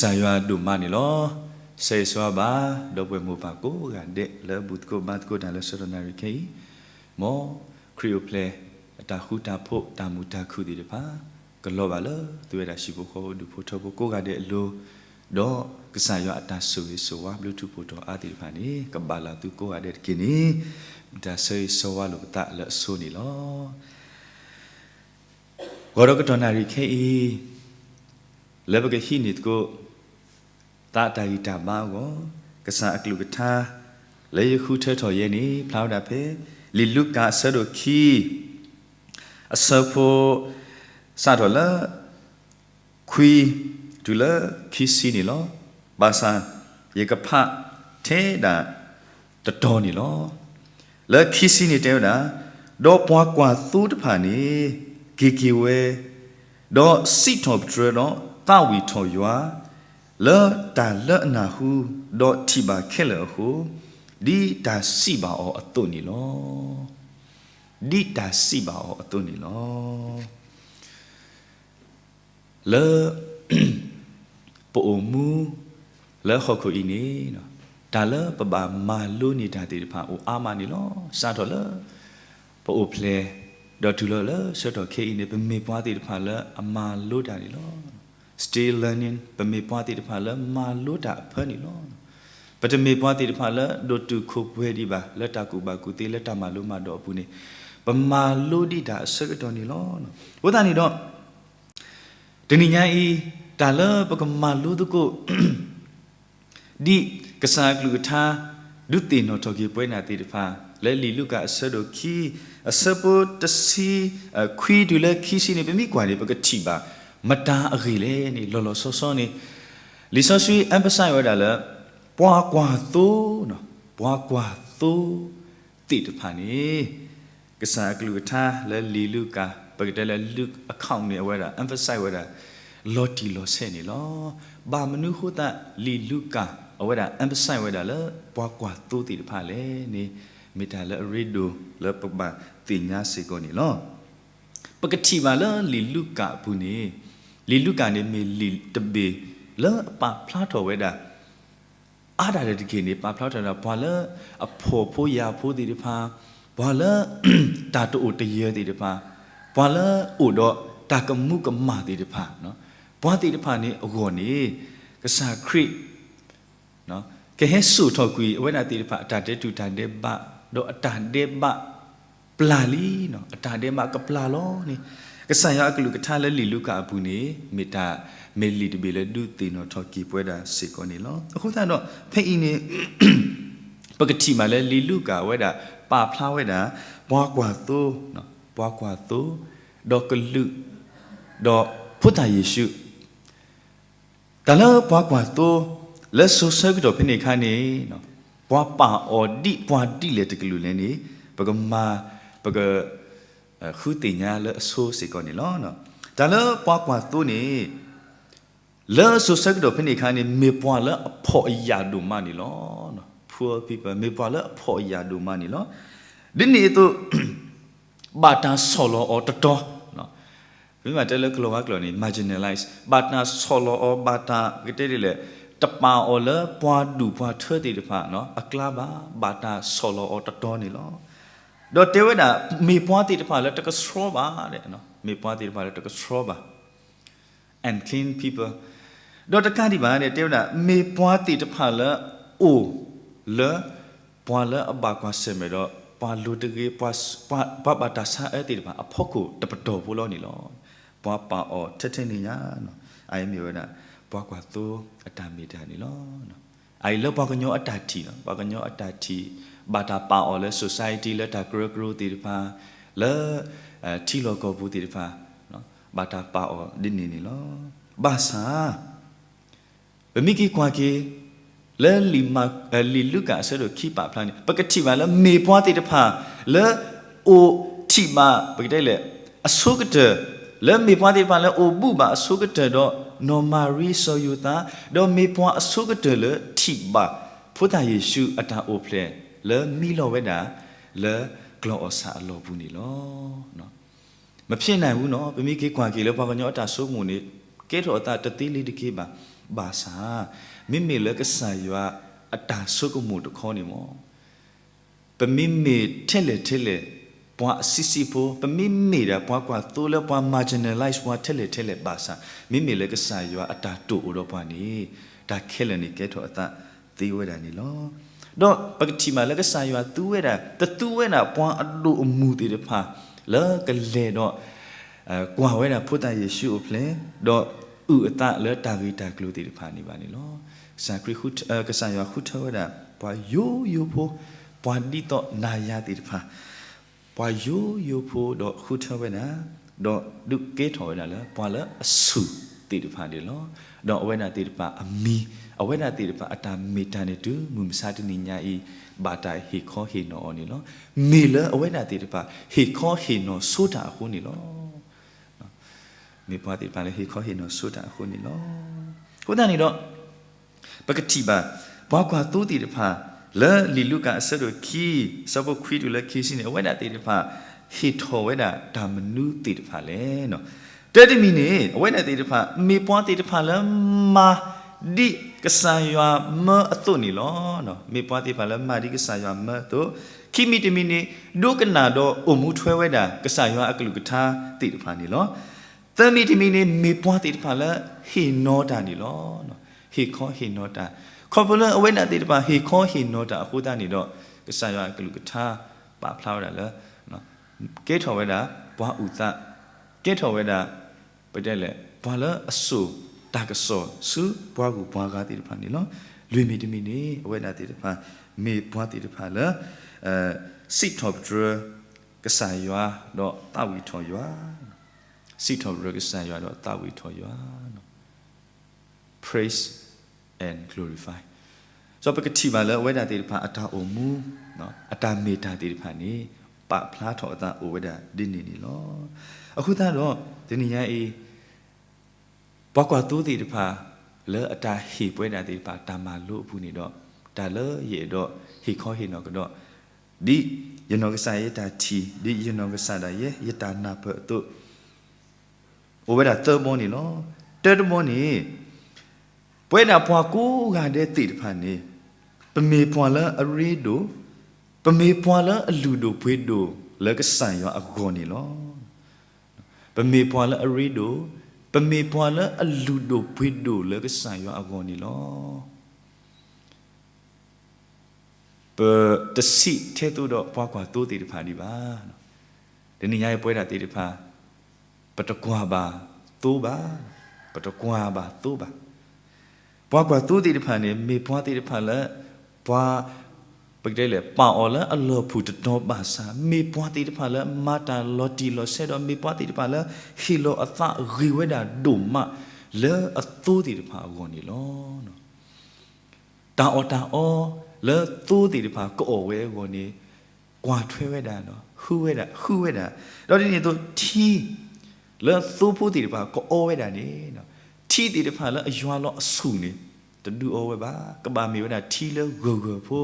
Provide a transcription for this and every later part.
ကစၢ်ယွၤဒိၣ်မးန့ၣ်လီၤ. ဆၢဂ့ၤဆၢဝါဘၣ် ဒီပုၢ်ဝဲၢ်မိၢ်ပၢ်ကိးဂၤဒဲး လၢဘူၣ်သကိးဘါသကိးတၢ်လၢဆၢကတီၢ်နၣ်ရံၣ်ခဲအံၤ, မ်ခရံာ်အိၣ်ဖျဲၣ် အတၢ်ဃူတၢ်ဖိး တၢ်မုာ်တၢ်ခုၣ်သ့ၣ်တဖၣ် ကလီၤဘၣ်လၢသုဝဲဒၣ်ဟံၣ်ဖိဃီဖိဒူၣ်ဖိထၢဖိကိးဂၤဒဲးအလိၤ, ဒီးကစၢ်ယွၤအတၢ်ဆိၣ်ဂ့ၤဆိၣ်ဝါဘျုးထူးဖှိၣ်ထီၣ်အါသ့ၣ်တဖၣ်န့ၣ် ကဘၣ်လၢသုကိးဂၤဒဲးတက့ၢ်န့ၣ် မ့ၢ်တၢ်ဆၢဂ့ၤဆၢဝါလိာ်ပသးလၢအဆိန့ၣ်လီၤ. ဂီၤဒီးကတီၢ်နၣ်ရံၣ်ခဲအံၤ လၢပကဟံးန့ၢ်သကိး သးအတၢ်ဂံၢ်တၢ်ဘါအဂီၢ်, ကစၢ်အကလုၢ်ကထါ လၢယဃုထၢထီၣ်ယဲန့ၣ် ဖျါဝဲဒၣ်ဖဲ လံာ်လူၤကၣ်အဆၢဒိၣ်ခံ အဆၢဖိ စးထီၣ်လၢ ခွံ တုၤလၢခံဆံန့ၣ်လီၤ. ဘၣ်ဆၣ် ယကဖးထဲဒၣ်တတီၤန့ၣ်လီၤ. လၢခံဆံန့ၣ်တဲဝဲဒၣ်, ဒီးပှၤကွၢ်သိတဖၣ်န့ၣ် က့ၤက့ၤဝဲ, ဒီးစံးထီၣ်ပတြၢၤဒီးသးဝံၣ်ထီၣ်ယွၤ လၢတၢ်လၢအနၢ်ဟူ ဒီးထံၣ်ဘၣ်ခဲလၢာ်အဃိ, ဒ်တၢ်စံးဘၣ်အီၤအသိးန့ၣ်လီၤ. ဒ်တၢ်စံးဘၣ်အီၤအသိးန့ၣ်လီၤ. လၢ ပအိၣ်မူ လၢဟီၣ်ခိၣ်အံၤန့ၣ် တၢ်လၢပဘၣ်မၤလိန့ၢ်တၢ်သ့ၣ်တဖၣ်အိၣ်အါမးန့ၣ်လီၤ. စးထီၣ်လၢ ပအိၣ်ဖျဲၣ် ဒီးတုၤလီၤလၢဆၢကတီၢ်ခဲအံၤန့ၣ် ပမ့ၢ်ပှၤသ့ၣ်တဖၣ်လၢအမၤလိတၢ်န့ၣ်လီၤ. Still learning, ပမ့ၢ်ပှၤသ့ၣ်တဖၣ်လၢမၤလိတၢ်အဖၢန့ၣ်လီၤ. ပတမ့ၢ်ပှၤသ့ၣ်တဖၣ်လၢဒိၣ်တုာ်ခိၣ်ပှဲၤဒံးဘၣ် လၢတၢ်ကူၣ်ဘၣ်ကူၣ်သ့လၢတၢ်မၤလိမၤဒိးအပူၤန့ၣ်, ပမၤလိဒံးတၢ်အဆၢကတီၢ်န့ၣ်လီၤ. အဃိသတးန့ၣ်ဒီး တနံၤညါအံၤ တၢ်လၢပကမၤလိသကိး ဒ်ကစၢ်အကလုၢ်ကထါ ဒုးသ့ၣ်နီၣ်ထီၣ်က့ၤပဝဲဒၣ်သ့ၣ်တဖၣ် လၢလံာ်လူၤကၣ်အဆၢဒိၣ်ခံ အဆၢဖိတဆံ ခွံတုၤလၢခံဆံန့ၣ် ပမ့ၢ်ကွၢ်န့ၣ် ပကထံၣ်ဘၣ် မတၤအဂ့ၢ်လဲၣ်န့ၣ် လီၤလီၤဆီဆီန့ၣ် လံာ်စီဆှံ emphasize ဝဲဒၣ်လၢ ပှၤကွၢ်သိ ပှၤကွၢ်သိ သ့ၣ်တဖၣ်န့ၣ် ကစၢ်အကလုၢ်ကထါလၢလံာ်လူၤကၣ် ပကတဲလၢ Luke account န့ၣ် အဝဲဒၣ် emphasize ဝဲဒၣ် လီၤတံၢ်လီၤဆဲးန့ၣ်လီၤ. ဘၣ်မနုၤအဃိသတး လံာ်လူၤကၣ် အဝဲဒၣ် emphasize ဝဲဒၣ်လၢ ပှၤကွၢ်သိသ့ၣ်တဖၣ်လဲၣ်န့ၣ် မ့ၢ်တၢ်လၢအရ့ဒိၣ်လၢပကဘၣ်သ့ၣ်ညါစ့ၢ်ကီးန့ၣ်လီၤ. ပကထံၣ်ဘၣ်လၢလံာ်လူၤကၣ်အပူၤန့ၣ်, လံာ်လူၤကၣ်န့ၣ်မ့ၢ်လံာ်တဘ့ၣ် လၢအပာ်ဖျါထီၣ်ဝဲဒၣ် အါဒၣ်တက့ၢ်န့ၣ် ပာ်ဖျါထီၣ်ဝဲဒၣ် ပှၤလၢအဖှီၣ်ဖိယာ်ဖိသ့ၣ်တဖၣ်, ပှၤလၢ တၢ်တအိၣ်တယၢၤသ့ၣ်တဖၣ်, ပှၤလၢအိၣ်ဒီးတၢ်ကမူကမၣ်သ့ၣ်တဖၣ်, ပှၤသ့ၣ်တဖၣ်န့ၣ်အဂီၢ်န့ၣ် ကစၢ်ခရံာ် ကဟဲစိာ်ထီၣ်ကွံာ်အဝဲဒၣ်သ့ၣ်တဖၣ် အတၢ်ဒဲးတူၢ်တၢ်ဒဲးဘး, ဒီးအတၢ်ဒဲးဘးပျၢ်လံ, အတၢ်ဒဲးဘးကပျၢ်လီၤန့ၣ်, ကစၢ်ယွၤအကလုၢ်ကထါလၢလံာ်လူၤကၣ်အပူၤန့ၣ် မ့ၢ်တၢ် မ့ၢ်လံာ်တဘ့ၣ်လၢဒုးသ့ၣ်နီၣ်ထီၣ်က့ၤပဝဲဒၣ်စ့ၢ်ကီးန့ၣ်လီၤ. အဃိသတးဒီး ဖဲအံၤန့ၣ် ပကထံၣ်ဘၣ်လၢလံာ်လူၤကၣ်အဝဲဒၣ် ပာ်ဖျါဝဲဒၣ် ပှၤကွၢ်သိ, ပှၤကွၢ်သိ, ဒီးကလူး, ဒီးဖိသၣ်ယ့ၣ်ၡူး တၢ်လၢပှၤကွၢ်သိ လၢစိၤဆၢကတီၢ်ဖဲန့ၣ်အခါန့ၣ် ပှၤပာ်အီၤဒ်ပှၤဒ်လဲၣ်တကလုာ်လဲၣ်န့ၣ် ပကမၤ ပက ဃုသ့ၣ်ညါလၢအဆိစ့ၢ်ကီးန့ၣ်လီၤ. တၢ်လၢပှၤကွၢ်သိန့ၣ် လၢစိၤဆၢကတီၢ်ဖဲန့ၣ်အခါန့ၣ် မ့ၢ်ပှၤလၢအဖှီၣ်အယာ်ဒိၣ်မးန့ၣ်လီၤ. Poor people မ့ၢ်ပှၤလၢအဖှီၣ်အယာ်ဒိၣ်မးန့ၣ်လီၤ. ဒ်န့ၣ်အသိး ဘၣ်တၢ်ဆီၣ်လီၤအီၤတတီၤ, မ့ၢ်ဘၣ်တဲလၢကလီၤဝါကျိာ်န့ၣ် marginalize ဘၣ်တၢ်ဆီၣ်လီၤအီၤ ဘၣ်တၢ် ပကတဲဒ်လဲၣ် တပာ်အီၤလၢပှၤဒူၣ်ပှၤထၢသ့ၣ်တဖၣ်အကျါဘၣ်, ဘၣ်တၢ်ဆီၣ်လီၤအီၤတတီၤန့ၣ်လီၤ. ဒီးတဲဝဲဒၣ် မ့ၢ်ပှၤသ့ၣ်တဖၣ်လၢတကဆှီဘၣ်, မ့ၢ်ပှၤသ့ၣ်တဖၣ်လၢတကဆှီဘၣ် unclean people ဒီးတကးဒံးဘၣ်န့ၣ် တဲဝဲဒၣ် မ့ၢ်ပှၤသ့ၣ်တဖၣ်လၢအိၣ်လၢ ပှၤလၢအဘၣ်ကွၢ်ဆၢၣ်မဲာ်ဒီး ပှၤလိၤတဂ့ၤ ပှၤ ပှၤဘၣ်တၢ်ဆါအၢသ့ၣ်တဖၣ်အဖီခိၣ်တပတီၢ်ဖိလီၤန့ၣ်လီၤ. ပှၤပာ်အီၤထဲထဲန့ၣ်ညါ, အအံၤမ့ၢ်ဝဲဒၣ် ပှၤကွၢ်သိအတၢ်မ့ၢ်တၢ်န့ၣ်လီၤ. အအံၤလၢပှၤကညီအတၢ်ထံၣ်, ပှၤကညီအတၢ်ထံၣ် ဘၣ်တၢ်ပာ်အီၤလၢ society လၢတၢ်ကရၢကရိသ့ၣ်တဖၣ်, လၢ ထံလီၢ်ကီၢ်ပူၤသ့ၣ်တဖၣ် ဘၣ်တၢ်ပာ်အီၤဒ်န့ၣ်န့ၣ်လီၤ. ဘၣ်ဆၣ် ပမ့ၢ်က့ၤကွၢ်က့ၤ လၢလံာ်လူၤကၣ်အဆၢဒိၣ်ခံပာ်ဖျါန့ၣ် ပကထံၣ်ဘၣ်လၢမ့ၢ်ပှၤသ့ၣ်တဖၣ် လၢအိၣ်ထံၣ်ဘၣ် ပကတဲလဲၣ် အဆိကတၢၢ်, လၢမ့ၢ်ပှၤသ့ၣ်တဖၣ်လၢအိၣ်ဘူးဘၣ်အဆိကတၢၢ်ဒီး နီၢ်မၤရံစီၤယိၤသး, ဒီးမ့ၢ်ပှၤအဆိကတၢၢ်လၢထံၣ်ဘၣ် ဖိသၣ်ယ့ၣ်ၡူးအတၢ်အိၣ်ဖျဲၣ် လၢမံလီၤဝဲဒၣ် လၢကျီၢ်အီၣ်ဆၣ်အလီၢ်ပူၤန့ၣ်လီၤ. မဖြစ်နိုင်ဘူးနီၤ, ပမ့ၢ်က့ၤကွၢ်က့ၤလၢပှၤကညီအတၢ်ဆိကမိၣ်န့ၣ် ကဲထီၣ်အသးတသ့လၢၤတက့ၢ်ဘၣ်. ဘၣ်ဆၣ် မ့မ့ၢ်လၢကစၢ်ယွၤအတၢ်ဆိကမိၣ်တခီန့ၣ်မ့ၢ် ပမ့မ့ၢ်ထဲလဲၣ်ထဲလဲၣ် ပှၤအဆံးဆံးဖိ, ပမ့မ့ၢ်ဒၣ်ပှၤကွၢ်သိလၢပှၤ marginalize ပှၤထဲလဲၣ်ထဲလဲၣ်ဘၣ်ဆၣ်, မ့မ့ၢ်လၢကစၢ်ယွၤအတၢ်တိာ်အိၣ်ဒီးပှၤန့ၣ်, တၢ်ခဲလၢာ်န့ၣ်ကဲထီၣ်အသးသ့ဝဲဒၣ်န့ၣ်လီၤ. ဒီးပကထံၣ်ဘၣ်လၢကစၢ်ယွၤသူဝဲဒၣ်, တသူဝဲဒၣ်ပှၤအဒိၣ်အမုၢ်သ့ၣ်တဖၣ် လၢကလဲၤဒီး ကွၢ်ဝဲဒၣ်ဖိသၣ်ယ့ၣ်ၡူးအိၣ်ဖျဲၣ်, ဒီးအုၣ်အသးလၢတၢ်ဂ့ၤတၢ်ကျိၤသ့ၣ်တဖၣ်န့ၣ်ဘၣ်န့ၣ်လီၤ. ကစၢ်ခရံာ်ဃုထၢ, ကစၢ်ယွၤဃုထၢဝဲဒၣ် ပှၤယိယိဖိ, ပှၤဒ်သိးနၤယၤသ့ၣ်တဖၣ်, ပှၤယိယိဖိဒီးဃုထၢဝဲဒၣ်, ဒီးဒုးကဲထီၣ်ဝဲဒၣ်လၢပှၤလၢအဆူၣ်သ့ၣ်တဖၣ်န့ၣ်လီၤ. ဒီးအဝဲဒၣ်သ့ၣ်တဖၣ်အမံၤ, အဝဲဒၣ်သ့ၣ်တဖၣ်အတၢ်မ့ၢ်တၢ်န့ၣ် တုၤမုၢ်မဆါတနံၤညါအံၤ ဘၣ်တၢ်ဟ့ၣ်ခီဟ့ၣ်နီၤအီၤန့ၣ်လီၤ. မ့ၢ်လၢအဝဲဒၣ်သ့ၣ်တဖၣ် ဟ့ၣ်ခီဟ့ၣ်နီၤဆိတၢ်အဃိန့ၣ်လီၤ. မ့ၢ်ပှၤသ့ၣ်တဖၣ်လၢဟ့ၣ်ခီဟ့ၣ်နီၤဆိတၢ်အဃိန့ၣ်လီၤ. အဃိသတးန့ၣ်ဒီး ပကထံၣ်ဘၣ် ပှၤကွၢ်သိသ့ၣ်တဖၣ် လၢလံာ်လူၤကၣ်အဆၢဒိၣ်ခံ အဆၢဖိခွံတုၤလၢခံဆံန့ၣ် အဝဲဒၣ်သ့ၣ်တဖၣ် ဟ့ၣ်ထီၣ်ဝဲဒၣ်တၢ်မနုၤသ့ၣ်တဖၣ်လဲၣ်. တၢ်တမံၤန့ၣ် အဝဲဒၣ်သ့ၣ်တဖၣ် မ့ၢ်ပှၤသ့ၣ်တဖၣ်လၢမၤဒ်ကစၢ်ယွၤမၢအသိးန့ၣ်လီၤ. မ့ၢ်ပှၤသ့ၣ်တဖၣ်လၢမၤဒ်ကစၢ်ယွၤမၢအသိး, ခံမံၤတမံၤန့ၣ် ဒိကနၣ်ဒီးအိၣ်မူထွဲဝဲဒၣ် ကစၢ်ယွၤအကလုၢ်ကထါသ့ၣ်တဖၣ်န့ၣ်လီၤ. သၢမံၤတမံၤန့ၣ် မ့ၢ်ပှၤသ့ၣ်တဖၣ်လၢဟ့ၣ်နီၤတၢ်န့ၣ်လီၤ. ဟ့ၣ်ခီဟ့ၣ်နီၤတၢ်, ခီဖျိလၢအဝဲဒၣ်သ့ၣ်တဖၣ် ဟ့ၣ်ခီဟ့ၣ်နီၤတၢ်အဃိသတးန့ၣ်ဒီး ကစၢ်ယွၤအကလုၢ်ကထါ ပာ်ဖျါဝဲဒၣ်လၢ ကဲထီၣ်ဝဲဒၣ်ပှၤအုၣ်သး, ကဲထီၣ်ဝဲဒၣ် ပတဲလဲၣ် ပှၤလၢအစိာ်တၢ်ကစီၣ်ဆူပှၤဂုၤပှၤဂၤသ့ၣ်တဖၣ်န့ၣ်လီၤ. လွံၢ်မံၤတမံၤန့ၣ် အဝဲဒၣ်သ့ၣ်တဖၣ် မ့ၢ်ပှၤသ့ၣ်တဖၣ်လၢ စံးထီၣ်ပတြၢၤကစၢ်ယွၤ ဒီးသးဝံၣ်ထီၣ်ယွၤ, စံးထီၣ်ပတြၢၤကစၢ်ယွၤဒီးသးဝံၣ်ထီၣ်ယွၤ praise and glorify. စီၤပကထံၣ်ဘၣ်လၢအဝဲဒၣ်သ့ၣ်တဖၣ်အတၢ်အိၣ်မူ, အတၢ်မ့ၢ်တၢ်သ့ၣ်တဖၣ်န့ၣ် ပာ်ဖျါထီၣ်အသးအိၣ်ဝဲဒၣ်ဒ်န့ၣ်န့ၣ်လီၤ. အဃိသတးဒီး တနံၤညါအံၤ ပှၤကွၢ်သိသ့ၣ်တဖၣ် လၢအတၢ်ဟ့ၣ်ပဝဲဒၣ်သ့ၣ်တဖၣ် တၢ်မၤလိအပူၤန့ၣ်ဒီး တၢ်လၢယအဲၣ်ဒိးဟ့ၣ်ခီဟ့ၣ်နီၤကဒီး ဒ်ယနီၢ်ကစၢ်ယတၢ်ထံၣ်, ဒ်ယနီၢ်ကစၢ်ဒၣ်ယဲ ယတၢ်နၢ်ပၢၢ်အသိး အိၣ်ဝဲဒၣ်သၢဘီန့ၣ်လီၤ. တၢတဘီန့ၣ် ပဝဲဒၣ်ပှၤကိးဂၤဒဲးသ့ၣ်တဖၣ်န့ၣ် ပမ့ၢ်ပှၤလၢအရ့ဒိၣ်, ပမ့ၢ်ပှၤလၢအလုၢ်ဒိၣ်ပှ့ၤဒိၣ်လၢကစၢ်ယွၤအဂီၢ်န့ၣ်လီၤ. ပမ့ၢ်ပှၤလၢအရ့ဒိၣ်, ပမ့ၢ်ပှၤလၢအလုၢ်ဒိၣ်ပှ့ၤဒိၣ်လၢကစၢ်ယွၤအဂီၢ်န့ၣ်လီၤ. ပတဆံးထဲသိးဒီးပှၤကွၢ်သိသ့ၣ်တဖၣ်ဒံးဘၣ်. တနံၤညါအံၤပဝဲဒၣ်သ့ၣ်တဖၣ် ပတကွၢ်ဘၣ်သိဘၣ်, ပတကွၢ်ဘၣ်သိဘၣ်. ပှၤကွၢ်သိသ့ၣ်တဖၣ်န့ၣ် မ့ၢ်ပှၤသ့ၣ်တဖၣ်လၢ ပှၤ ပကတဲလဲၣ် ပာ်အီၤလၢအလီၢ်ဖုၣ်တတီၤဘၣ်ဆၣ် မ့ၢ်ပှၤသ့ၣ်တဖၣ်လၢမၤတၢ်လီၤတံၢ်လီၤဆဲးဒီး မ့ၢ်ပှၤသ့ၣ်တဖၣ်လၢဟ့ၣ်လီၤအသးဂ့ၤဝဲဒၣ်ဒိၣ်မး လၢအသိသ့ၣ်တဖၣ်အဂီၢ်န့ၣ်လီၤ. တၢ်အီၣ်တၢ်အီလၢသိသ့ၣ်တဖၣ်ကအီၣ်ဝဲအဂီၢ်န့ၣ် ကွၢ်ထွဲဝဲဒၣ်ဒီး ဃုဝဲဒၣ်, ဃုဝဲဒၣ်. ဒီးဒ်န့ၣ်အသိး ထံလၢသိဖိသ့ၣ်တဖၣ်ကအီဝဲဒၣ်န့ၣ် ထံသ့ၣ်တဖၣ်လၢအယွၤလီၤအဆူၣ်န့ၣ် တဒုးအီဝဲဘၣ်. ကဘၣ်မ့ၢ်ဝဲဒၣ်ထံလၢဂၢၢ်ဂၢၢ်ဖိ,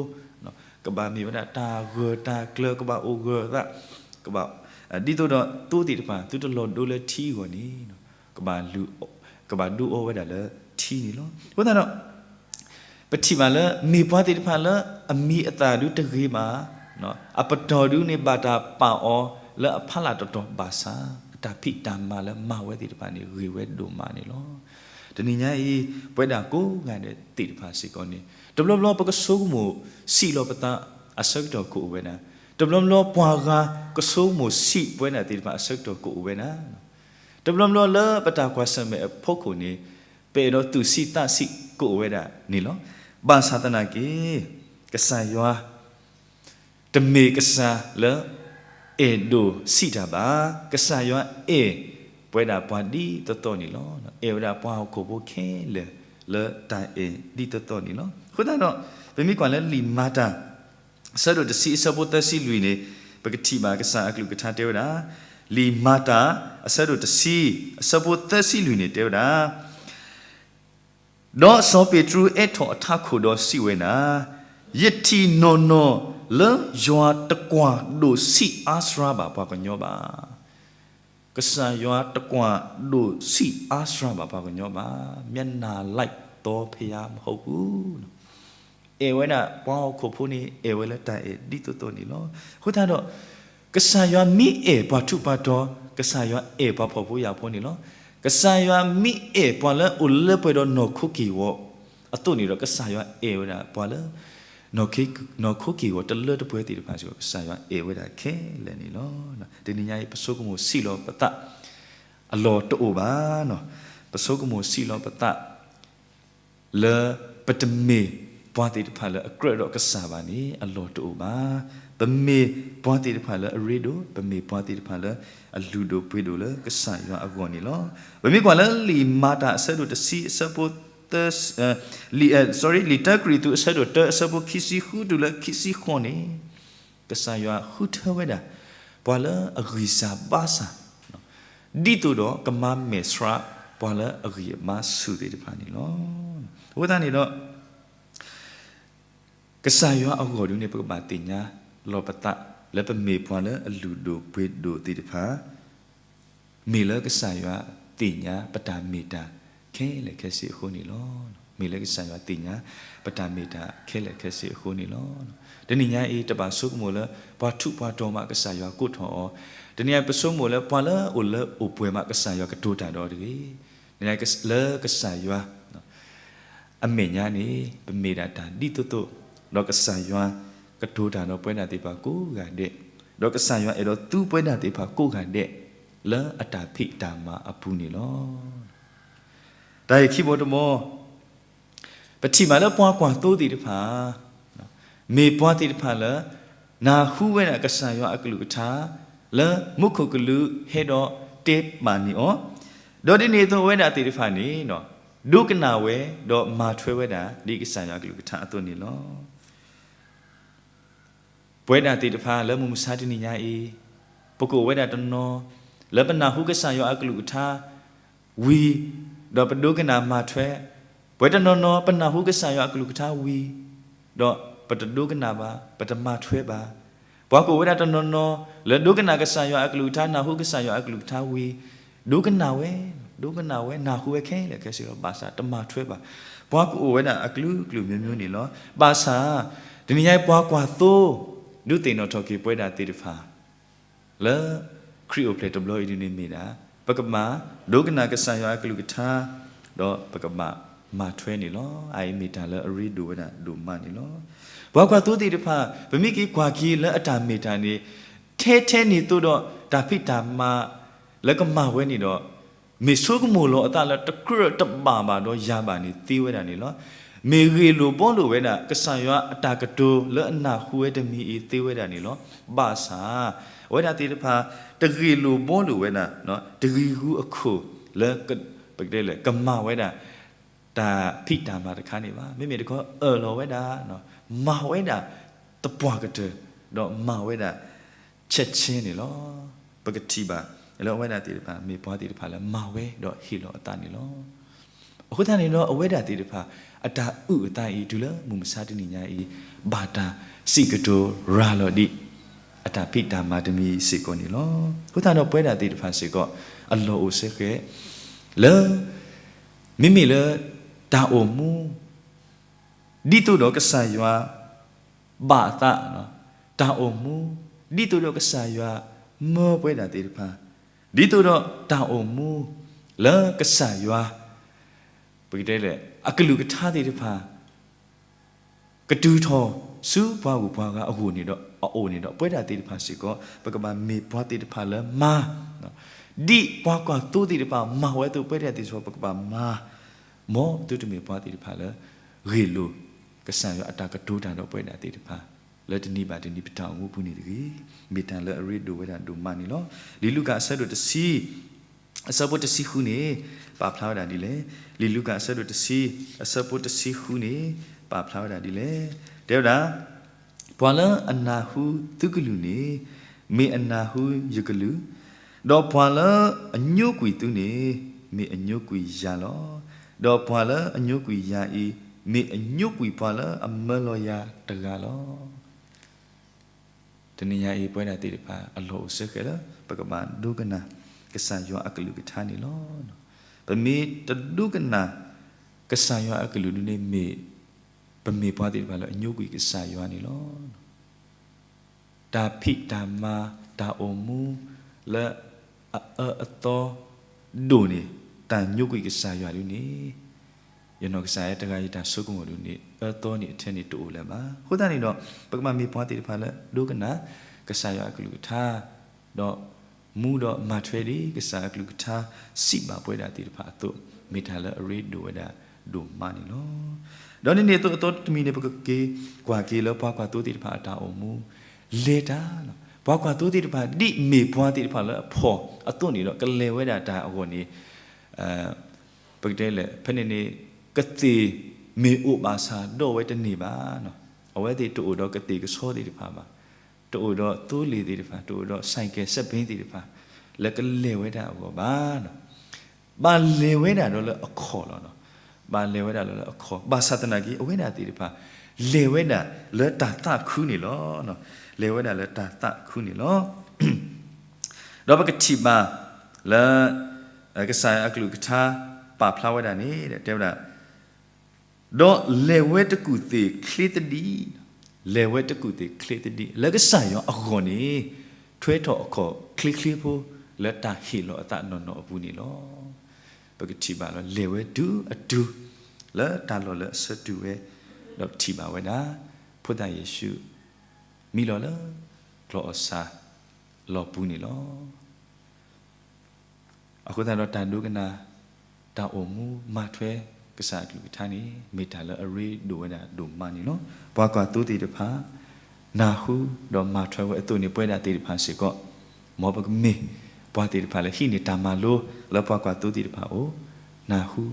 ကဘၣ်မ့ၢ်ဝဲဒၣ်တၢ်ဂၢၢ်တၢ်ကျၢၤ ကဘၣ်အိၣ်ဂၢၢ်သး, ကဘၣ် ဒ်သိးဒီးသိသ့ၣ်တဖၣ် သုတလီၤဒိလၢထံအဂီၢ်န့ၣ် ကဘၣ်ဒုးအီဝဲဒၣ်လၢထံန့ၣ်လီၤ. အဃိသတးဒီး ပထံၣ်ဘၣ်လၢ မ့ၢ်ပှၤသ့ၣ်တဖၣ်လၢအမံၤအသၣ်ဒုတဂ့ၤဘၣ်, အပတီၢ်ဒုန့ၣ်ဘၣ်တၢ်ပာ်အီၤလၢအဖီလာ်တတီၤဘၣ်ဆၣ် အတၢ်ဖံးတၢ်မၤလၢမၤဝဲသ့ၣ်တဖၣ်န့ၣ် ဂ့ၤဝဲဒိၣ်မးန့ၣ်လီၤ. တနံၤညါအံၤ ပဝဲဒၣ်ကိးဂၤဒဲးသ့ၣ်တဖၣ်စ့ၢ်ကီးန့ၣ် တဘျီဘျီပကဆိကမိၣ်စံးလီၤပသးအဆၢကတီၢ်ကအိၣ်ဝဲဒၣ်, တဘျီဘျီပှၤဂၤကဆိကမိၣ်စံးပဝဲဒၣ်သ့ၣ်တဖၣ်အဆၢကတီၢ်ကအိၣ်ဝဲဒၣ် တဘျီဘျီလၢပတၢ်ကွၢ်ဆၢၣ်မဲာ်အဖီခိၣ်န့ၣ် ပအဲၣ်ဒိးသူၣ်ဆံးသးဆံးကအိၣ်ဝဲဒၣ်န့ၣ်လီၤ. ဘၣ်ဆၣ်သနာ်က့ ကစၢ်ယွၤ တမ့ၢ်ကစၢ်လၢ အဲၣ်ဒိၣ်ဆံးတၢ်ဘၣ်. ကစၢ်ယွၤအဲၣ်ပဝဲဒၣ်ပှၤဒ်သိးသိးန့ၣ်လီၤ. အဲၣ်ဝဲဒၣ်ပှၤဟီၣ်ခိၣ်ဖိခဲလၢာ်လၢတၢ်အဲၣ်ဒ်သိးသိးန့ၣ်လီၤ. အဃိသတးဒီး ပမ့ၢ်ကွၢ်လၢလံာ်မၤတၢ် အဆၢဒိၣ်တဆံအဆၢဖိသၢဆံလွံၢ်န့ၣ် ပကထံၣ်ဘၣ်ကစၢ်အကလုၢ်ကထါတဲဝဲဒၣ်, လံာ်မၤတၢ် အဆၢဒိၣ်တဆံ အဆၢဖိသၢဆံလွံၢ်န့ၣ်တဲဝဲဒၣ်, ဒီးစီၤပ့းတရူးအဲးထီၣ်အထးခိၣ်ဒီးစံးဝဲဒၣ်, ယထံၣ်နီၢ်နီၢ်လၢယွၤတကွၢ်ဒိၣ်ဆံးအါစှၤဘၣ်ပှၤကညီဘၣ်. ကစၢ်ယွၤတကွၢ်ဒိၣ်ဆံးအါစှၤဘၣ်ပှၤကညီဘၣ်. မျက်နှာလိုက် အဲၣ်ဝဲဒၣ်ပှၤလၢအအဲၣ်တီဖဲယါမဟိၣ်ပူၤ, အဲၣ်ဝဲဒၣ်ပှၤဟီၣ်ခိၣ်ဖိန့ၣ် အဲၣ်ဝဲလၢတၢ်အဲၣ်ဒ်သိးသိးန့ၣ်လီၤ. အဃိသတးဒီး ကစၢ်ယွၤမ့ၢ်အဲၣ်ပှၤထူးပှၤတီၤ, ကစၢ်ယွၤအဲၣ်ပှၤဖှီၣ်ဖိယာ်ဖိန့ၣ်လီၤ. ကစၢ်ယွၤမ့ၢ်အဲၣ်ပှၤလၢအိၣ်လၢပှဲၤဒီးနီၢ်ခိက့ၢ်ဂီၤအသိးန့ၣ်ဒီး ကစၢ်ယွၤအဲၣ်ဝဲဒၣ်ပှၤလၢ နီၢ်ခိက့ၢ်ဂီၤတလၢတပှဲၤသ့ၣ်တဖၣ်စ့ၢ်ကီး ကစၢ်ယွၤအဲၣ်ဝဲဒၣ်ခဲလၢာ်န့ၣ်လီၤ. တနံၤညါအံၤ ပဆိကမိၣ်စံးလီၤပသး အလီၢ်တအိၣ်ဘၣ်. ပဆိကမိၣ်စံးလီၤပသး လၢပတမ့ၢ်ပှၤသ့ၣ်တဖၣ်လၢအကြၢးဒီးကစၢ်ဘၣ်န့ၣ် အလီၢ်တအိၣ်ဘၣ်. ပမ့ၢ်ပှၤသ့ၣ်တဖၣ်လၢအရ့ဒိၣ်, ပမ့ၢ်ပှၤသ့ၣ်တဖၣ်လၢအလုၢ်ဒိၣ်ပှ့ၤဒိၣ်လၢကစၢ်ယွၤအဂီၢ်န့ၣ်လီၤ. ပမ့ၢ်ကွၢ်လၢလံာ်မၤတၢ်အဆၢဒိၣ်တဆံအဆၢဖိသၢ လံာ် sorry လံာ်တၢကရံၣ်သူးအဆၢဒိၣ်တၢအဆၢဖိခံဆံဃုတုၤလၢခံဆံဃိးန့ၣ် ကစၢ်ယွၤဃုထၢဝဲဒၣ် ပှၤလၢအဂံၢ်စၢ်ဘါစၢ် ဒ်သိးဒီးကမၤမဲာ်ဆှးပှၤလၢအဂံၢ်အဘါဆူၣ်သ့ၣ်တဖၣ်န့ၣ်လီၤ. အဃိသတးန့ၣ်ဒီး ကစၢ်ယွၤအဂီၢ်ဒ်န့ၣ် ပကဘၣ်သ့ၣ်ညါလီၤပသး လၢပမ့ၢ်ပှၤလၢအလုၢ်ဒိၣ်ပှ့ၤဒိၣ်သ့ၣ်တဖၣ် မ့ၢ်လၢကစၢ်ယွၤသ့ၣ်ညါပတၢ်မ့ၢ်တၢ်ခဲလၢာ်ခဲဆ့အဃိန့ၣ်လီၤ. မ့ၢ်လၢကစၢ်ယွၤသ့ၣ်ညါပတၢ်မ့ၢ်တၢ်ခဲလၢာ်ခဲဆ့အဃိန့ၣ်လီၤ. တနံၤညါအံၤ တဘၣ်ဆိကမိၣ်လၢ ပှၤထူးပှၤတီၤမးကစၢ်ယွၤကိးထီၣ်အီၤ, တနံၤညါပဆိကမိၣ်လၢ ပှၤလၢအအိၣ်လၢအိၣ်ပှဲၤမးကစၢ်ယွၤကတိၤတၢ်ဒီးတဂ့ၤ. တနံၤညါလၢကစၢ်ယွၤ အမဲာ်ညါန့ၣ် ပမ့ၢ်ဒၣ်တၢ်ဒ်သိးသိး, ဒီးကစၢ်ယွၤကတိၤတၢ်ဒီးပဝဲဒၣ်သ့ၣ်တဖၣ်ကိးဂၤဒဲး, ဒီးကစၢ်ယွၤအဲၣ်ဒိးသူပဝဲဒၣ်သ့ၣ်တဖၣ်ကိးဂၤဒဲး လၢအတၢ်ဖံးတၢ်မၤအပူၤန့ၣ်လီၤ. တၢ်ဂ့ၢ်ခံဘီတဘီ ပထံၣ်ဘၣ်လၢပှၤကွၢ်သိသ့ၣ်တဖၣ် မ့ၢ်ပှၤသ့ၣ်တဖၣ်လၢ နၢ်ဟူဝဲဒၣ်ကစၢ်ယွၤအကလုၢ်ကထါ လၢမူခိၣ်ကလူးဟဲဒီးတဲပာ်န့ၢ်အီၤ, ဒီးဒ်န့ၣ်အသိးအဝဲဒၣ်သ့ၣ်တဖၣ်န့ၣ် ဒိကနၣ်ဝဲ ဒီးမၤထွဲဝဲဒၣ် ဒ်ကစၢ်ယွၤအကလုၢ်ကထါအသိးန့ၣ်လီၤ. ပဝဲဒၣ်သ့ၣ်တဖၣ်လၢမုၢ်မဆါတနံၤညါအံၤ ပကအိၣ်ဝဲဒၣ်တနီၤ လၢပနၢ်ဟူကစၢ်ယွၤအကလုၢ်ကထါ ဝံၤ ဒီးပဒိကနၣ်မၤထွဲ, ပဝဲတနီၤနီၤ ပနၢ်ဟူကစၢ်ယွၤအကလုၢ်ကထါဝံၤ ဒီးပတဒိကနၣ်ဘၣ်, ပတမၤထွဲဘၣ်. ပှၤကအိၣ်ဝဲဒၣ်တနီၤနီၤ လၢဒိကနၣ်ကစၢ်ယွၤအကလုၢ်ကထါ နၢ်ဟူကစၢ်ယွၤအကလုၢ်ကထါဝံၤ ဒိကနၣ်ဝဲ, ဒိကနၣ်ဝဲ နၢ်ဟူဝဲခဲလၢာ်ခဲဆ့ဒီး ဘၣ်ဆၣ်တမၤထွဲဘၣ်. ပှၤကအိၣ်ဝဲဒၣ်အကလုာ်ကလုာ်မျိုးမျိုးန့ၣ်လီၤ. ဘၣ်ဆၣ် တနံၤညါအံၤပှၤကွၢ်သိ ဒုးသ့ၣ်နီၣ်ထီၣ်က့ၤပဝဲဒၣ်သ့ၣ်တဖၣ် လၢခရံာ်အိၣ်ဖျဲၣ်တဘျီအံၤဒ်န့ၣ်မ့ၢ်ဒၣ် ပကဘၣ်ဒိကနၣ်ကစၢ်ယွၤအကလုၢ်ကထါ ဒီးပကဘၣ်မၤထွဲန့ၣ်လီၤ. အအံၤမ့ၢ်တၢ်လၢအရ့ဒိၣ်ဝဲဒၣ်ဒိၣ်မးန့ၣ်လီၤ. ပှၤကွၢ်သိသ့ၣ်တဖၣ် ပမ့ၢ်က့ၤကွၢ်က့ၤလၢအတၢ်မ့ၢ်တၢ်န့ၣ် ထဲထဲန့ၣ်သိးဒီးတၢ်ဖံးတၢ်မၤလၢကမၤဝဲန့ၣ်ဒီး မ့ၢ်ဆိကမိၣ်လီၤအသးလၢတကြၢးတဘၣ်ဘၣ်ဒီးယၤဘၣ်န့ၣ်သ့ဝဲဒၣ်န့ၣ်လီၤ. မ့ၢ်ဂ့ၢ်လိာ်ဘှီလိာ်ဝဲဒၣ် ကစၢ်ယွၤအတၢ်ကတိၤလၢအနၢ်ဟူဝဲတမံၤအံၤသ့ဝဲဒၣ်န့ၣ်လီၤ. ဘၣ်ဆၣ် အဝဲဒၣ်သ့ၣ်တဖၣ် တဂ့ၢ်လိာ်ဘှီလိာ်ဝဲဒၣ် တဂ့ၢ်ဂူအခိၣ်လၢ ပကတဲလၢ ကမၤဝဲဒၣ် တၢ်ဖံးတၢ်မၤတခါန့ၣ်ဘၣ်. မ့မ့ၢ်တခီအၢၣ်လီၤဝဲဒၣ် မၤဝဲဒၣ် သပှၢ်ကတၢၢ် ဒီးမၤဝဲဒၣ် ဆဲးဆဲးန့ၣ်လီၤ. ပကထံၣ်ဘၣ်လၢအဝဲဒၣ်သ့ၣ်တဖၣ် မ့ၢ်ပှၤသ့ၣ်တဖၣ်လၢမၤဝဲဒီးဟ့ၣ်လီၤအသးန့ၣ်လီၤ. အဃိသတးန့ၣ်ဒီး အဝဲဒၣ်သ့ၣ်တဖၣ် အတၢ်အုၣ်အသးအံၤ တုၤလၢမုၢ်မဆါတနံၤညါအံၤ ဘၣ်တၢ်စံးကတိၤရၤလီၤဒံး အတၢ်ဖံးတၢ်မၤတမံၤစ့ၢ်ကီးန့ၣ်လီၤ. အဃိသတးဒီးပဝဲဒၣ်သ့ၣ်တဖၣ်စ့ၢ်ကီး အလီၢ်အိၣ်စ့ၢ်ကီး လၢ မ့မ့ၢ်လၢ တၢ်အိၣ်မူ ဒ်သိးဒီးကစၢ်ယွၤ ဘၣ်အသး တၢ်အိၣ်မူ ဒ်သိးဒီးကစၢ်ယွၤ မၢပဝဲဒၣ်သ့ၣ်တဖၣ် ဒ်သိးဒီးတၢ်အိၣ်မူ လၢကစၢ်ယွၤ ပကတဲလဲၣ် အကလုၢ်ကထါသ့ၣ်တဖၣ် ကတုၤထီၣ်ဆူပှၤဂုၤပှၤဂၤအဂီၢ်န့ၣ်ဒီး အအိၣ်န့ၣ်ဒီး ပဝဲဒၣ်သ့ၣ်တဖၣ်စ့ၢ်ကီး ပကဘၣ်မ့ၢ်ပှၤသ့ၣ်တဖၣ်လၢမၤ ဒ်ပှၤကွၢ်သိသ့ၣ်တဖၣ်မၤဝဲအသိး ပဝဲဒၣ်သ့ၣ်တဖၣ် ပကဘၣ်မၤ မ်သုတမ့ၢ်ပှၤသ့ၣ်တဖၣ်လၢ ဂ့ၢ်လိာ် ကစၢ်ယွၤအတၢ်ကတိၤတၢ်ဒီးပဝဲဒၣ်သ့ၣ်တဖၣ် လၢတနံၤဘၣ်တနံၤပတၢ်အိၣ်မူပူၤန့ၣ်တဂ့ၤ. မ့ၢ်တၢ်လၢအရ့ဒိၣ်ဝဲဒၣ်ဒိၣ်မးန့ၣ်လီၤ. လံာ်လူၤကၣ်အဆၢဒိၣ်တဆံ အဆၢဖိတဆံဃုန့ၣ် ပာ်ဖျါဝဲဒၣ်ဒ်လဲၣ်. လံာ်လူၤကၣ်အဆၢဒိၣ်တဆံ အဆၢဖိတဆံဃုန့ၣ် ပာ်ဖျါဝဲဒၣ်ဒ်လဲၣ်. တဲဝဲဒၣ် ပှၤလၢအနၢ်ဟူသုကလုၢ်န့ၣ် မ့ၢ်အနၢ်ဟူယကလုၢ်, ဒီးပှၤလၢအညိကွံာ်သုန့ၣ် မ့ၢ်အညိကွံာ်ယၤလီၤ. ဒီးပှၤလၢအညိကွံာ်ယၤအံၤ မ့ၢ်အညိကွံာ်ပှၤလၢအမၢလီၤယၤတဂၤလီၤ. တနံၤညါအံၤ ပဝဲဒၣ်သ့ၣ်တဖၣ် အလီၢ်အိၣ်စ့ၢ်ကီးလၢ ပကဘၣ်ဒိကနၣ် ကစၢ်ယွၤအကလုၢ်ကထါန့ၣ်လီၤ. ပမ့ၢ်တဒိကနၣ် ကစၢ်ယွၤအကလုၢ်ဒုန့ၣ်မ့ၢ် ပမ့ၢ်ပှၤသ့ၣ်တဖၣ်လၢအညိကွံာ်ကစၢ်ယွၤန့ၣ်လီၤ. တၢ်ဖံးတၢ်မၤ တၢ်အိၣ်မူ လၢအအၢအသီဒိၣ်န့ၣ် တၢ်ညိကွံာ်ကစၢ်ယွၤဒုန့ၣ် ယနီၢ်ကစၢ်ယဲတဂၤယတၢ်ဆိကမိၣ်ဒုန့ၣ် အၢသီန့ၣ်အထဲန့ၣ်တအိၣ်လၢၤဘၣ်. အဃိသတးန့ၣ်ဒီး ပကဘၣ်မ့ၢ်ပှၤသ့ၣ်တဖၣ်လၢဒိကနၣ် ကစၢ်ယွၤအကလုၢ်ကထါ ဒီးမူဒီးမၤထွဲဒ်ကစၢ်အကလုၢ်ကထါ စံးဘၣ်ပဝဲဒၣ်သ့ၣ်တဖၣ်အသိး မ့ၢ်တၢ်လၢအရ့ဒိၣ်ဝဲဒၣ်ဒိၣ်မးန့ၣ်လီၤ. ဒီးန့ၣ်န့ၣ်အသိးအသီတမံၤန့ၣ် ပကက့ၤကွၢ်က့ၤလၢပှၤကွၢ်သိသ့ၣ်တဖၣ်အတၢ်အိၣ်မူ လဲၤတၢ်လီၤ. ပှၤကွၢ်သိသ့ၣ်တဖၣ်ဒ်မ့ၢ်ပှၤသ့ၣ်တဖၣ်လၢအဖှီၣ်အသိးန့ၣ်ဒီး ကလဲၤဝဲဒၣ်တၢ်အဂီၢ်န့ၣ် ပကတဲလဲၣ် ဖဲန့ၣ်န့ၣ် ကသ့ၣ်မ့ၢ်အိၣ်ဘၣ်ဆၣ်ဒီးဝဲတန့ၢ်ဘၣ်. အဝဲသ့ၣ်တအိၣ်ဒီးကသ့ၣ်ကဆီသ့ၣ်တဖၣ်ဘၣ်. တအိၣ်ဒီးသိလ့ၣ်သ့ၣ်တဖၣ်, တအိၣ်ဒီး ဆိုင်ကယ် စက်ဘီး သ့ၣ်တဖၣ် လၢကလဲၤဝဲဒၣ်အဂီၢ်ဘၣ်. ဘၣ်လဲၤဝဲဒၣ်ဒီးလၢအခီၣ်လီၤ. ဘၣ်လဲၤဝဲဒၣ်လၢအခီၣ် ဘၣ်ဆၣ်သနာ်က့ အဝဲဒၣ်သ့ၣ်တဖၣ် လဲၤဝဲဒၣ်လၢတၢ်သးခုန့ၣ်လီၤ. လဲၤဝဲဒၣ်လၢတၢ်သးခုန့ၣ်လီၤ. ဒီးပကထံၣ်ဘၣ်လၢ ကစၢ်ယွၤအကလုၢ်ကထါပာ်ဖျါဝဲဒၣ်န့ၣ် တဲဝဲဒၣ်, ဒီးလဲၤဝဲတကူၣ်သ့ၣ်ချ့သဒံး, လဲၤဝဲတကူၣ်သ့ၣ်ချ့သဒံး လၢကစၢ်ယွၤအဂီၢ်န့ၣ် ထွဲထီၣ်အခီၣ်ချ့ချ့ဖိ လၢတၢ်ဟ့ၣ်လီၤအသးနီၢ်နီၢ်အပူၤန့ၣ်လီၤ. ပကထံၣ်ဘၣ်လီၤ လဲၤဝဲတုၤအတုၤ လၢတၢ်လီၢ်လၢအဆၢတုၤဝဲ, ဒီးပထံၣ်ဘၣ်ဝဲဒၣ် ဖိသၣ်ယ့ၣ်ၡူး မံလီၤလၢ ကျီၢ်အီၣ်ဆၣ်လီၢ်ပူၤန့ၣ်လီၤ. အဃိသတးဒီးတၢ်ဒိကနၣ် တၢ်အိၣ်မူမၤထွဲကစၢ်အကလုၢ်ကထါန့ၣ် မ့ၢ်တၢ်လၢအရ့ဒိၣ်ဝဲဒၣ်ဒိၣ်မးန့ၣ်လီၤ. ပှၤကွၢ်သိသ့ၣ်တဖၣ် နၢ်ဟူဒီးမၤထွဲဝဲအသိးန့ၣ် ပဝဲဒၣ်သ့ၣ်တဖၣ်စ့ၢ်ကီး မ်ပကမ့ၢ်ပှၤသ့ၣ်တဖၣ်လၢဟံးန့ၢ်တၢ်မၤလိလၢပှၤကွၢ်သိသ့ၣ်တဖၣ်အအိၣ်, နၢ်ဟူ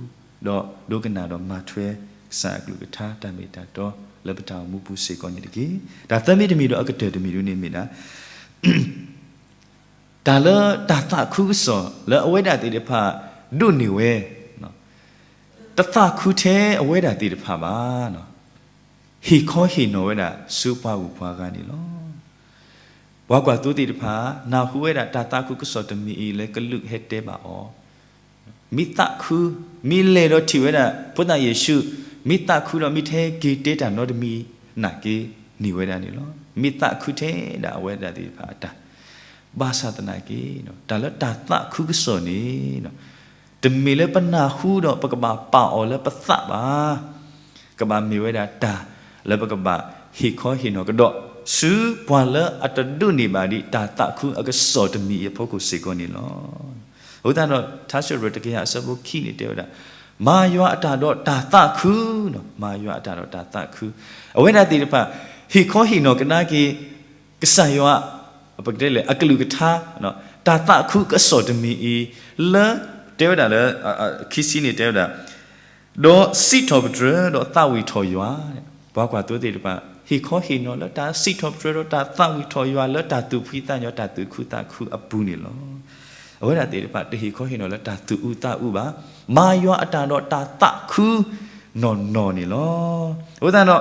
ဒီးဒိကနၣ်ဒီးမၤထွဲကစၢ်အကလုၢ်ကထါတၢ်မ့ၢ်တၢ်တီလၢပတၢ်အိၣ်မူပူၤစ့ၢ်ကီးန့ၣ်တက့ၢ်. တၢ်သၢမံၤတမံၤဒီးအကတၢၢ်တမံၤဒုန့ၣ်မ့ၢ်ဒၣ် တၢ်လၢတၢ်သးခုကစီၣ်လၢအဝဲဒၣ်သ့ၣ်တဖၣ်ဒိးန့ၢ်ဝဲ, တသးခုထဲအဝဲဒၣ်သ့ၣ်တဖၣ်ဘၣ်. ဟ့ၣ်ခီဟ့ၣ်နီၤဝဲဒၣ်ဆူပှၤဂုၤပှၤဂၤန့ၣ်လီၤ. ပှၤကွၢ်သိသ့ၣ်တဖၣ် နၢ်ဟူဝဲဒၣ်တၢ်သးခုကစီၣ်တမံၤအံၤလၢကလူးဟဲတဲဘၣ်အီၤ, မ့ၢ်သးခု, မ့ၢ်လဲၤဒီးထံၣ်ဝဲဒၣ် ဖိသၣ်ယ့ၣ်ၡူး, မ့ၢ်သးခုဒီးမ့ၢ်ထဲက့ၤတဲတၢ်နီတမံၤနာ်က့ န့ၢ်ဝဲဒၣ်န့ၣ်လီၤ. မ့ၢ်သးခုထဲဒၣ်အဝဲဒၣ်သ့ၣ်တဖၣ်အတၢ်, ဘၣ်ဆၣ်သနာ်က့ တၢ်လၢတၢ်သးခုကစီၣ်န့ၣ် တမ့ၢ်လၢပနၢ်ဟူဒီးပကဘၣ်ပာ်အီၤလၢပသးဘၣ်. ကဘၣ်မ့ၢ်ဝဲဒၣ်တၢ်လၢပကဘၣ်ဟ့ၣ်ခီဟ့ၣ်နီၤကဒီး ဆူပှၤလၢအတဒိးန့ၢ်ဘၣ်ဒံးတၢ်သးခုအကစီၣ်တမံၤအံၤအဖီခိၣ်စ့ၢ်ကီးန့ၣ်လီၤ. အဃိသတးဒီး ထါစံးထီၣ်ပတြၢၤတကယၤအဆၢဖိခံန့ၣ်တဲဝဲဒၣ်, မၤယွၤအတၢ်ဒီးတၢ်သးခု, မၤယွၤအတၢ်ဒီးတၢ်သးခု, အဝဲဒၣ်သ့ၣ်တဖၣ် ဟ့ၣ်ခီဟ့ၣ်နီၤကဒါက့ၤ ကစၢ်ယွၤ ပကတဲလဲၣ် အကလုၢ်ကထါ, တၢ်သးခုကစီၣ်တမံၤအံၤ လၢ တဲဝဲဒၣ်လၢ ခံဆံန့ၣ်တဲဝဲဒၣ်, ဒီးစံးထီၣ်ပတြၢၤ ဒီးသးဝံၣ်ထီၣ်ယွၤ, ပှၤကွၢ်သိသ့ၣ်တဖၣ် ဟ့ၣ်ခီဟ့ၣ်နီၤလၢတၢ်စံးထီၣ်ပတြၢၤဒီးတၢ်သးဝံၣ်ထီၣ်ယွၤလၢတၢ်သူၣ်ဖှံသးညီ တၢ်သူၣ်ခုသးခုအပူၤန့ၣ်လီၤ. အဝဲဒၣ်သ့ၣ်တဖၣ် တဟ့ၣ်ခီဟ့ၣ်နီၤလၢတၢ်သူၣ်အုးသးအုးဘၣ်, မၤယွၤအတၢ်ဒီးတၢ်သးခုနီၢ်နီၢ်န့ၣ်လီၤ. အဃိသတး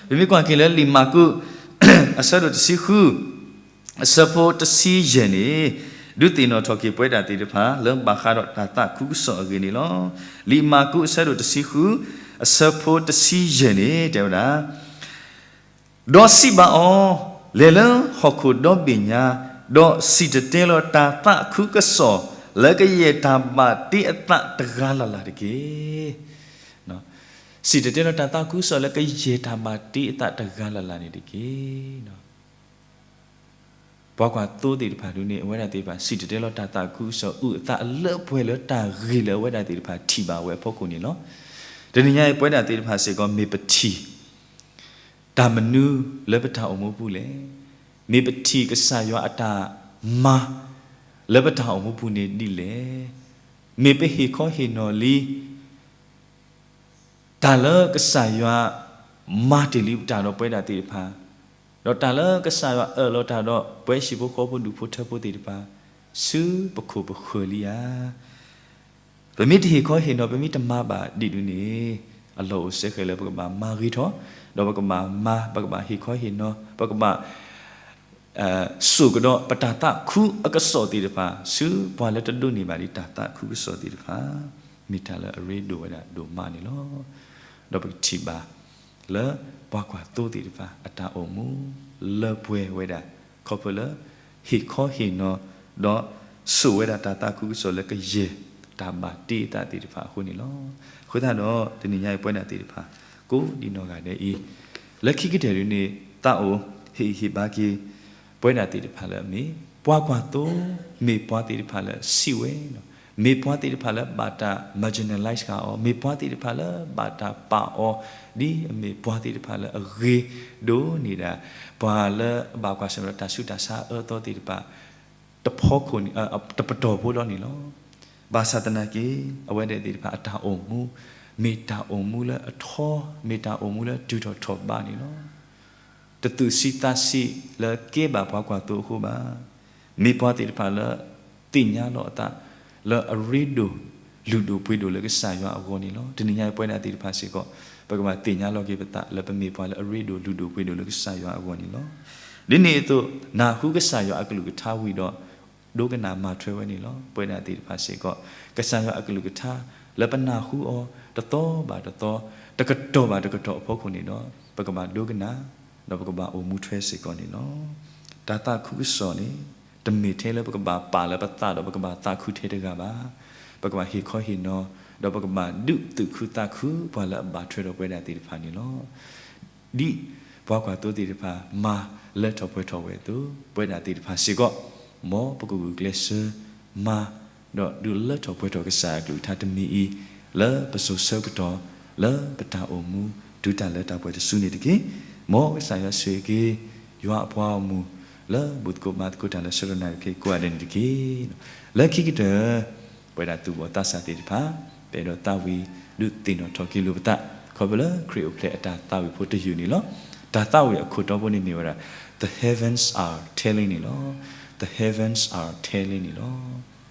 ဒီး ပမ့ၢ်ကွၢ်က့ၤလၢလံာ်မၢ်ကူး အဆၢဒိၣ်တဆံဃု အဆၢဖိတဆံယဲၢ်န့ၣ် ဒုးသ့ၣ်နီၣ်ထီၣ်က့ၤပဝဲဒၣ်သ့ၣ်တဖၣ် လၢဘၣ်ဃးဒီးတၢ်သးခုကစီၣ်အဂ့ၢ်န့ၣ်လီၤ. လံာ်မၢ်ကူးအဆၢဒိၣ်တဆံဃု အဆၢဖိတဆံယဲၢ်န့ၣ် တဲဝဲဒၣ်, ဒီးစံးဘၣ်အီၤ, လဲၤလၢဟီၣ်ခိၣ်ဒီဘ့ၣ်ညါ, ဒီးစံၣ်တဲၤတဲလီၤတၢ်သးခုကစီၣ် လၢကယဲၢ်တၢ်ဘၣ်တ့အသးတဂၤလၢ်လၢ်တက့ၢ်. စံၣ်တဲၤတဲလီၤတၢ်သးခုကစီၣ်လၢကယဲၢ်တၢ်ဘၣ်တ့အသးတဂၤလၢ်လၢ်န့ၣ်တက့ၢ်. ပှၤကွၢ်သိသ့ၣ်တဖၣ်ဒုန့ၣ် အဝဲဒၣ်သ့ၣ်တဖၣ် စံၣ်တဲၤတဲလီၤတၢ်သးခုကစီၣ် အုၣ်အသးအလၢပှဲၤလၢတၢ်ဂ့ၢ်လၢအဝဲဒၣ်သ့ၣ်တဖၣ်ထံၣ်ဘၣ်ဝဲအဖီခိၣ်န့ၣ်လီၤ. တနံၤညါအံၤ ပဝဲဒၣ်သ့ၣ်တဖၣ်စ့ၢ်ကီး မ့ၢ်ပထံၣ် တၢ်မနုၤလၢပတၢ်အိၣ်မူပူၤလဲၣ်. မ့ၢ်ပထံၣ်ကစၢ်ယွၤအတၢ်မၤ လၢပတၢ်အိၣ်မူပူၤန့ၣ်ဒ်လဲၣ်. မ့ၢ်ပဟ့ၣ်ခီဟ့ၣ်နီၤလံ တၢ်လၢကစၢ်ယွၤမၤတ့ၢ်လံပတၢ်ဒီးပဝဲဒၣ်သ့ၣ်တဖၣ်, ဒီးတၢ်လၢကစၢ်ယွၤအၢၣ်လီၤတၢ်ဒီးပဝဲဟံၣ်ဖိဃီဖိဒူၣ်ဖိထၢဖိသ့ၣ်တဖၣ်, ဆူပခိၣ်ပဃၢၤလံဧါ. ပမ့ၢ်တဟ့ၣ်ခီဟ့ၣ်နီၤ ပမ့ၢ်တမၤဘၣ်ဒ်ဒုန့ၣ်, အလီၢ်အိၣ်စဲဃဲၤလၢပကဘၣ်မၤဂ့ၤထီၣ်, ဒီးပကဘၣ်မၤ ပကဘၣ်ဟ့ၣ်ခီဟ့ၣ်နီၤ ပကဘၣ် စိာ်ကဒီးပတၢ်သးခုအကစီၣ်သ့ၣ်တဖၣ် ဆူပှၤလၢတဒိးန့ၢ်ဘၣ်ဒံးတၢ်သးခုကစီၣ်သ့ၣ်တဖၣ်, မ့ၢ်တၢ်လၢအရ့ဒိၣ်ဝဲဒၣ်ဒိၣ်မးန့ၣ်လီၤ. ဒီးပကထံၣ်ဘၣ် လၢပှၤကွၢ်သိသ့ၣ်တဖၣ် အတၢ်အိၣ်မူ လၢပှဲၤဝဲဒၣ် ခီဖျိလၢ ဟ့ၣ်ခီဟ့ၣ်နီၤ ဒီးစိာ်ဝဲဒၣ်တၢ်သးခုကစီၣ်လၢကယဲၢ်တၢ်ဘၣ်တ့အသးသ့ၣ်တဖၣ်အဃိန့ၣ်လီၤ. အဃိသတးဒီး တနံၤညါအံၤပဝဲဒၣ်သ့ၣ်တဖၣ် ကိးဒံနီၢ်ဂၤဒဲးအံၤ လၢခံကတၢၢ်ဒ်န့ၣ် သးအိၣ်ဟ့ၣ်ဂံၢ်ဟ့ၣ်ဘါက့ၤ ပဝဲဒၣ်သ့ၣ်တဖၣ်လၢအမ့ၢ် ပှၤကွၢ်သိ, မ့ၢ်ပှၤသ့ၣ်တဖၣ်လၢအစံးဝဲ, မ့ၢ်ပှၤသ့ၣ်တဖၣ်လၢဘၣ်တၢ် marginalize ဃာ်အီၤ, မ့ၢ်ပှၤသ့ၣ်တဖၣ်လၢဘၣ်တၢ်ပာ်အီၤ ဒ်အမ့ၢ်ပှၤသ့ၣ်တဖၣ်လၢအဂ့ၤဒိၣ်န့ၢ်ဒၣ် ပှၤလၢအဘၣ်ကွၢ်ဆၢၣ်မဲာ်ဒီးတၢ်ဆူးတၢ်ဆါအၢသီသ့ၣ်တဖၣ် တဖီခိၣ်န့ၣ် တပတီၢ်ဖိဒီးန့ၣ်လီၤ. ဘၣ်ဆၣ်သနာ်က့ အဝဲသ့ၣ်တဖၣ်အတၢ်အိၣ်မူ မ့ၢ်တၢ်အိၣ်မူလၢအထီ, မ့ၢ်တၢ်အိၣ်မူလၢတုၤထီၣ်ထီၣ်ဘးန့ၣ်လီၤ. တသူၣ်ဆံးသးဆံးလၢကဲဘၣ်ပှၤကွၢ်သိအဃိဘၣ်. မ့ၢ်ပှၤသ့ၣ်တဖၣ်လၢ သ့ၣ်ညါလီၤအသး လၢအရ့ဒိၣ် လုၢ်ဒိၣ်ပှ့ၤဒိၣ်လၢကစၢ်ယွၤအဂီၢ်န့ၣ်လီၤ. တနံၤညါအံၤပဝဲဒၣ်သ့ၣ်တဖၣ်စ့ၢ်ကီး ပကဘၣ်သ့ၣ်ညါလီၤက့ၤပသးလၢပမ့ၢ်ပှၤလၢအရ့ဒိၣ်လုၢ်ဒိၣ်ပှ့ၤဒိၣ်လၢကစၢ်ယွၤအဂီၢ်န့ၣ်လီၤ. ဒ်န့ၣ်အသိး နၢ်ဟူကစၢ်ယွၤအကလုၢ်ကထါဝံၤဒီး ဒိကနၣ်မၤထွဲဝဲန့ၣ်လီၤ. ပဝဲဒၣ်သ့ၣ်တဖၣ်စ့ၢ်ကီး ကစၢ်ယွၤအကလုၢ်ကထါ လၢပနၢ်ဟူအီၤ တသီဘၣ်တသီ တကတီၢ်ဘၣ်တကတီၢ်အဖီခိၣ်န့ၣ်ဒီး ပကဘၣ်ဒိကနၣ် ဒီးပကဘၣ်အိၣ်မူထွဲစ့ၢ်ကီးန့ၣ်လီၤ. တၢ်သးခုကစီၣ်န့ၣ် တမ့ၢ်ထဲလၢပကဘၣ်ပာ်လၢပသးဒီးပကဘၣ်သးခုထဲတဂၤဘၣ်. ပကဘၣ်ဟ့ၣ်ခီဟ့ၣ်နီၤ ဒီးပကဘၣ်ဒုးသုးခုသးခုပှၤလၢအဘၣ်ထွဲဒီးပဝဲဒၣ်သ့ၣ်တဖၣ်န့ၣ်လီၤ. ဒ်ပှၤကွၢ်သိသ့ၣ်တဖၣ် မၤလၢထီၣ်ပှဲၤထီၣ်ဝဲအသိး ပဝဲဒၣ်သ့ၣ်တဖၣ်စ့ၢ်ကီး မ်ပကဂုာ်ကျဲးစၢးမၤ ဒီးဒုးလၢထီၣ်ပှဲၤထီၣ်ကစၢ်အကလုၢ်ကထါတမံၤအံၤ လၢပစိၤဆၢကတီၢ် လၢပတၢ်အိၣ်မူ တုၤတၢ်လၢတၢ်ပှဲၤတစုန့ၣ်တက့ၢ်. မ်ကစၢ်ယွၤဆိၣ်ဂ့ၤက့ၤ ယွၤအပှၤဂီၢ်မုၢ် လၢဘူၣ်သကိးဘါသကိးတၢ်လၢဆၢကတီၢ်နၣ်ရံၣ်ခဲအံၤကိးဂၤဒဲးန့ၣ်တက့ၢ်. လၢခံကတၢၢ် ပဝဲဒၣ်သူၣ်ဘီၣ်သးစၢ်သ့ၣ်တဖၣ် ပအဲၣ်ဒိးသးဝံၣ် ဒုးသ့ၣ်နီၣ်ထီၣ်က့ၤလိာ်ပသး ခီဖျိလၢခရံာ်အိၣ်ဖျဲၣ်အတၢ်သးဝံၣ်ဖိတယုၢ်န့ၣ်လီၤ. တၢ်သးဝံၣ်အခိၣ်တီဖိန့ၣ်မ့ၢ်ဝဲဒၣ် The heavens are telling န့ၣ်လီၤ. The heavens are telling န့ၣ်လီၤ.